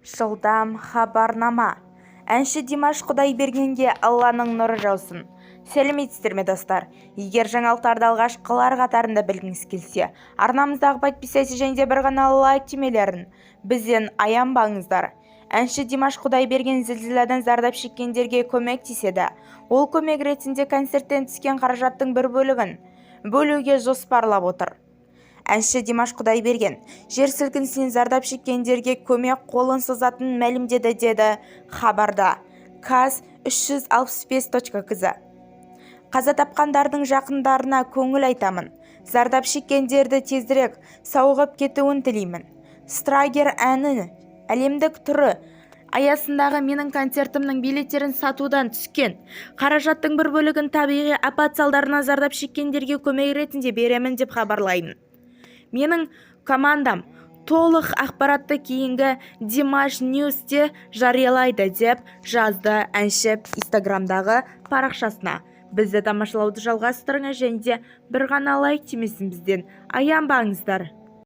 Жылдам хабарнама: әнші Димаш Құдайбергенге Алланың нұры жаусын! Сәлеметсіздер ме, достар! Егер жаңалықтарды алғашқылар қатарында білгіңіз келсе, арнамыздағы «Подписаться» және де бір ғана лайк түймелерін бізден аянбаңыздар. Әнші Димаш Құдайберген зілзаладан зардап шеккендерге көмектеседі. Ол көмек ретінде концерттен түскен қаражаттың бір бөлігін бөлуге жоспарлап отыр. Әнші Димаш Құдайберген жер сілкінісінен зардап шеккендерге көмек қолын созатынын мәлімдеді, деді хабарда Kaz 365.kz. Қаза тапқандардың жақындарына көңіл айтамын, зардап шеккендерді тезірек сауығып кетуін тілеймін. «Страгер» әні әлемдік туры аясындағы менің концертімнің билеттерін сатудан түскен қаражаттың бір бөлігін табиғи апат салдарынан зардап шеккендерге көмек ретінде беремін деп хабарлаймын. Менің командам толық ақпаратты кейінгі Димаш Ньюсте жариялайды, деп жазды әнші инстаграмдағы парақшасына. Бізді тамашалауды жалғастырыңыз және де бір ғана лайк түймесін бізден аянбаңыздар.